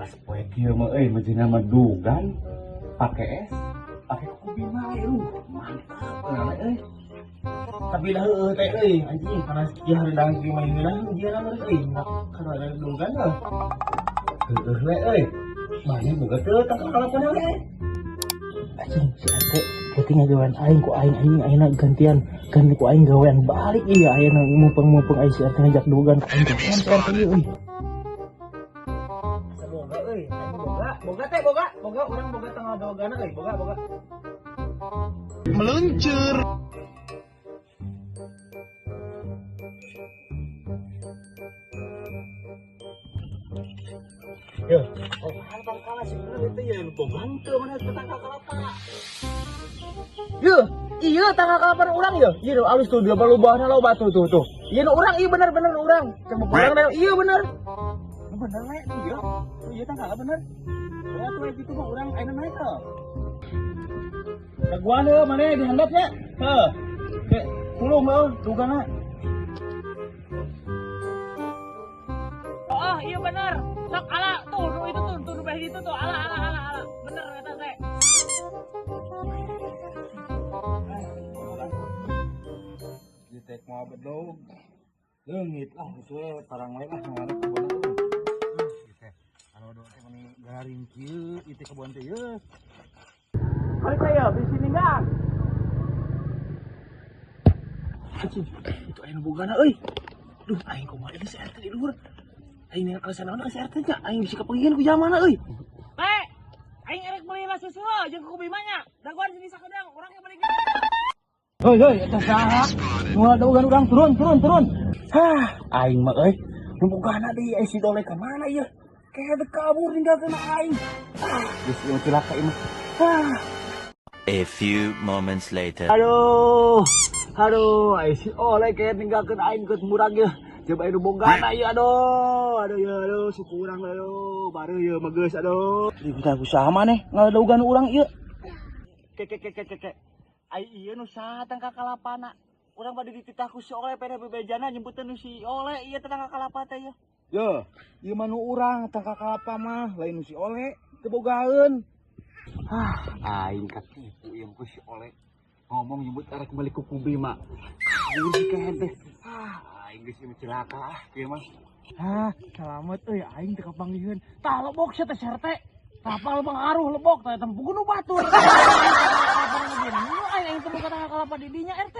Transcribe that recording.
Panas poe kieu mah euy, meujeuhna mah dugan pake es, pake kuku Bima euy. Mantap euy euy. Tapi lah heueuh teh euy, anjing panas kieu hareudang kieu mah ngeunah ujian mah euy. Kana dugan heuh. Heueuh we euy. Mana boga teu tangkal kalapana we. Anjing si RT berarti ngagawean aing ku aing anjing ayeuna gantian ganti ku aing gawean balik iya ayeuna mumpung-mumpung aing si RT ngajak dugan ku aing gawean si RT ieu euy. Asa boga euy, aing boga, boga teh boga, boga urang boga tanggal dogana euy, boga boga. Meluncur. Yo, oh tangkal sih bener itu ya nu boga henteu mana teh tangkal kalapa. Yo, iya tangkal kalapa nu urang yo. Iya nu alus tuh dia balubahna loba tuh tuh tuh. Iya nu urang, iya bener bener nu urang. Coba urang dah, iya bener. Nu bener we iya. Iya tangkal bener. Ya tuh gitu mah urang ayeuna naik heuh. Daguan heuh maneh dihandap nya. Heuh. Ke pulung heuh dugana. Oh iya bener. Sok ala tuh nu itu tuh tuh nu beh itu tuh ala ala ala ala. Bener eta teh. Ditek mau bedog. Leungit ah geus we tarang we ah ngarep kebon teh. Ieu teh anu do teh meni garing kieu ieu teh kebon teh yeuh. Balik teh ya bisi ninggang. Anjing, itu aya nu bogana euy. Duh, aing kumaha ini si RT di luhur. Aing neng alasan naon ka si RT nya, aing bisa kapanggih ku jalmana euy. Teh, aing erek meuli lah susu jeung kuku Bima nya. Dagoan sini sakedeung, urang ge balik. Hoi hoi, eta saha? Nu dagoan urang turun turun turun. Hah, aing mah euy. Nu bogana deui ai si Dole ka mana ieu? Kayak teu kabur ninggalkeun aing. Ah, geus ieu cilaka ieu mah. Ah. A few moments later. Aduh. Aduh, ai si Ole kayak ninggalkeun aing geus murag ieu. Coba nu bogana ieu aduh. Aduh ya aduh suku urang aduh. Baru ieu mah geus aduh. Di ku saha maneh ngadagoan urang ieu. Ke ke ke ke ke ke. Ai ieu nu saha tangkal kalapana? Urang bade dititah ku si Ole pede bebejana nyebutkeun nu si Ole ieu teh tangkal kalapa teh ieu. Yo, ieu mah nu urang tangkal kalapa mah lain nu si Ole, teu bogaeun. Ah, aing katipu ieu ku si Ole. Ngomong nyebut arek balik ku Bima. Kabur si kehed teh. Ah, aing geus ieu cilaka ah kieu mah. Hah, selamat euy aing teu kapanggiheun. Tah lebok sia teh RT. Tah pal pengaruh lebok tah eta puguh nu batur. Aing aing teu boga tangkal kalapa di dinya RT.